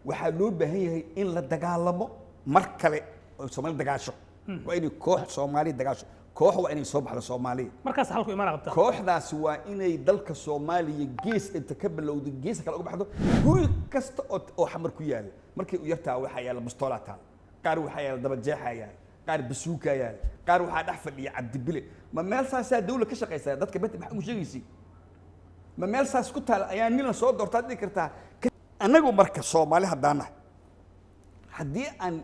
Waxaa loo baahan yahay in la dagaalamo mar kale oo Soomaali dagaasho. Waa inay koox Soomaali dagaasho, koox waa inay soo baxdo Soomaaliya. Markaas xalku imaana qabtaa. Kooxdaasi waa inay dalka Soomaaliya gees inta ka bilowdo geesa kale uga baxdo. Guri kasta oo Xamar ku yaala, markay u yartaa waxaa yaala bastoolaa taal, qaar waxaa yaala dabajeexaa yaala, qaar basuukaa yaala, qaar waxaa dhex fadhiya Cabdibile. Ma meel saasaa dawla ka shaqaysaa? Dadka beta maxaa ugu sheegaysi? Ma meel saas ku taal ayaa nin la soo doortaad dhihi kartaa? Annagu marka Soomaali haddaan nahay, haddii aan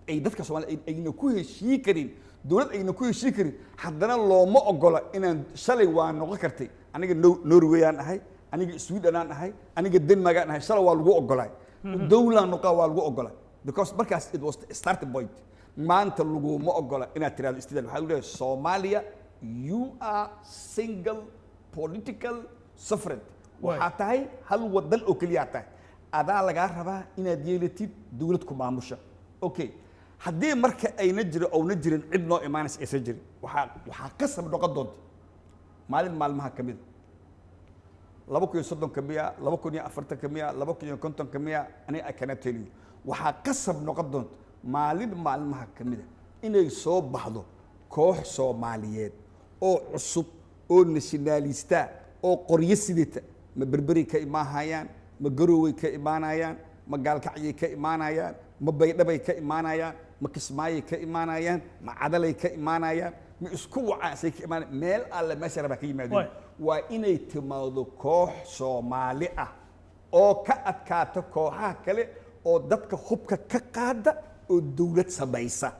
ay dadka Soomaali ayna ku heshii karin dowlad, ayna ku heshii karin, haddana looma ogola inaan shalay waa noqon kartay. Aniga Norway aan ahay, aniga Sweden aan ahay, aniga Denmark aan ahay. Shalay waa lagu ogolay, dowlaan noqaa waa lagu ogolay, because markaas it was the starting point. Maanta laguma ogola inaad tirahdo state. Waxaa lagu leeyahay, "Soomaaliya, you are single political sovereign." Waxaa tahay hal wadan oo keliyaa tahay. Adaa lagaa rabaa inaad yeelatid dowlad ku maamusha. Okay, haddii marka ayna jiro ouna jirin cid noo imaanaysa, aysan jirin, waxaa qasab noqon doonta maalin maalmaha ka mida, 2030-ka miya, 2040-ka miya, 2050-ka miya, aniga I cannot tell you. Waxaa qasab noqon doonta maalin maalmaha ka mida inay soo baxdo koox Soomaaliyeed oo cusub oo nationalist-a oo qoryo sidata. Ma Berberi ka imaahayaan? Ma Garooway ka imaanayaan? Ma Gaalkacyay ka imaanayaan? Ma Baydhabay ka imaanayaan? Ma Kismaayay ka imaanayaan? Ma Cadalay ka imaanayaan? Ma isku wacaasay ka imaanayaan? Meel alle meesha rabaa ka yimaadeen, waa inay timaado koox Soomaali ah oo ka adkaata kooxaha kale, oo dadka hubka ka qaada, oo dowlad samaysa,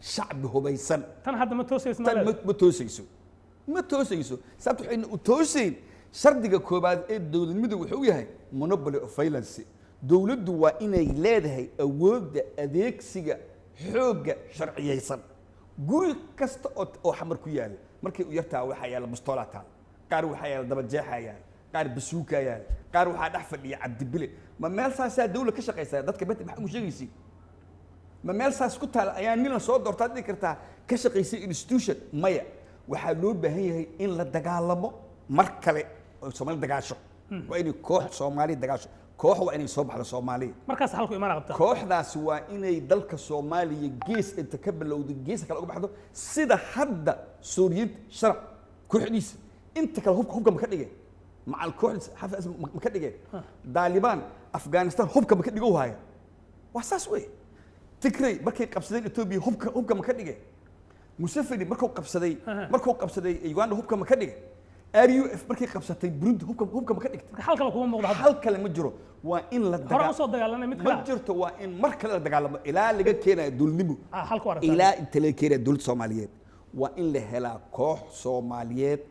shacbi hubaysan. Tan hadda ma toosayso. Tan ma toosayso, ma toosayso. Sababta waxayna u toosayn, shardiga koobaad ee dowladnimadu wuxuu yahay monopoly of violence. Dowladdu waa inay leedahay awoodda adeegsiga xoogga sharciyeysan. Guri kasta oo Xamar ku yaala, markay u yartaa waxaa yaala bastoolaa taal, qaar waxaa yaala dabajeexaa yaala, qaar basuukaa yaala, qaar waxaa dhex fadhiya Cabdibile. Ma meel saasaa dawla ka shaqaysaa? Dadka beta maxaa ugu sheegaysi? Ma meel saas ku taal ayaa nin la soo doortaad dhihi kartaa ka shaqaysay institution? Maya. Waxaa loo baahan yahay in la dagaalamo mar kale oo Soomaali dagaasho. Waa inay koox Soomaali dagaasho, koox waa inay soo baxdo Soomaaliya. Markaas xalku imaana qabtaa. Kooxdaasi waa inay dalka Soomaaliya gees inta ka bilowdo geesa kale uga baxdo, sida hadda Suuriyiinta Sharac kooxdiisa inta kale hubka ma ka dhigeen, macal kooxdiisa Xaafis ma ka dhigeen. Daalibaan Afghanistan hubka ma ka dhigo haya? Waa saas wey. Tigray markay qabsadeen Ethiopia, hubka ma ka dhigeen? Museveni markuu qabsaday Uganda, hubka ma ka dhigay? RUF markay qabsatay Burundi, hubka ma ka dhigtay? Marka xal kale kuma muuqdo hadda. Xal kale ma jiro. Waa in la hore usoo dagaalanay mid ma kale. jirto. Waa in mar kale la dagaalamo ilaa laga keenayo dowladnimo. Ah, xal ku aragtaa. Ilaa inta laga keenayo dowladda Soomaaliyeed, waa in la helaa koox Soomaaliyeed.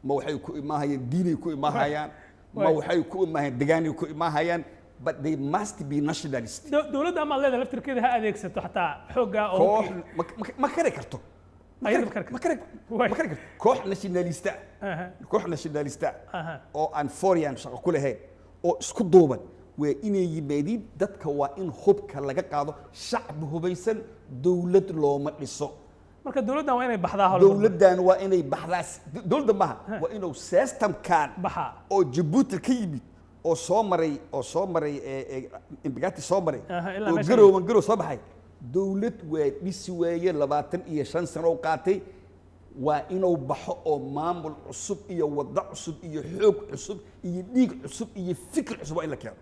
Ma waxay ku imaahayaan diinay ku imaahayaan, ma waxay ku imaahayaan degaanay ku imaahayaan, but they must be nationalist. Dowladda amaad leedahay laftirkeeda ha adeegsato xataa xoogga oo Koox ma kari karto. Ayada ma kari ma kari. Waay. Ma kari karto. Koox nationalist-a, koox nationalist-a oo aan foreign shaqo ku lahayn oo isku duuban waa inay yimaadiin. Dadka waa in hubka laga qaado. Shacbi hubaysan dowlad looma dhiso. Marka dowladdan waa inay baxdaa howl. Dowladdan waa inay baxdaa. Dowladda maaha, waa inuu systemkan baxaa. oo Jabuuti ka yimid, oo soo maray Embagathi soo maray, Ilaa oo Garowan Garow soo baxay, dowlad waa dhisi waaye. 25 sano u qaatay. Waa inuu baxo oo maamul cusub iyo waddo cusub iyo xoog cusub iyo dhiig cusub iyo fikir cusub waa in la keeno.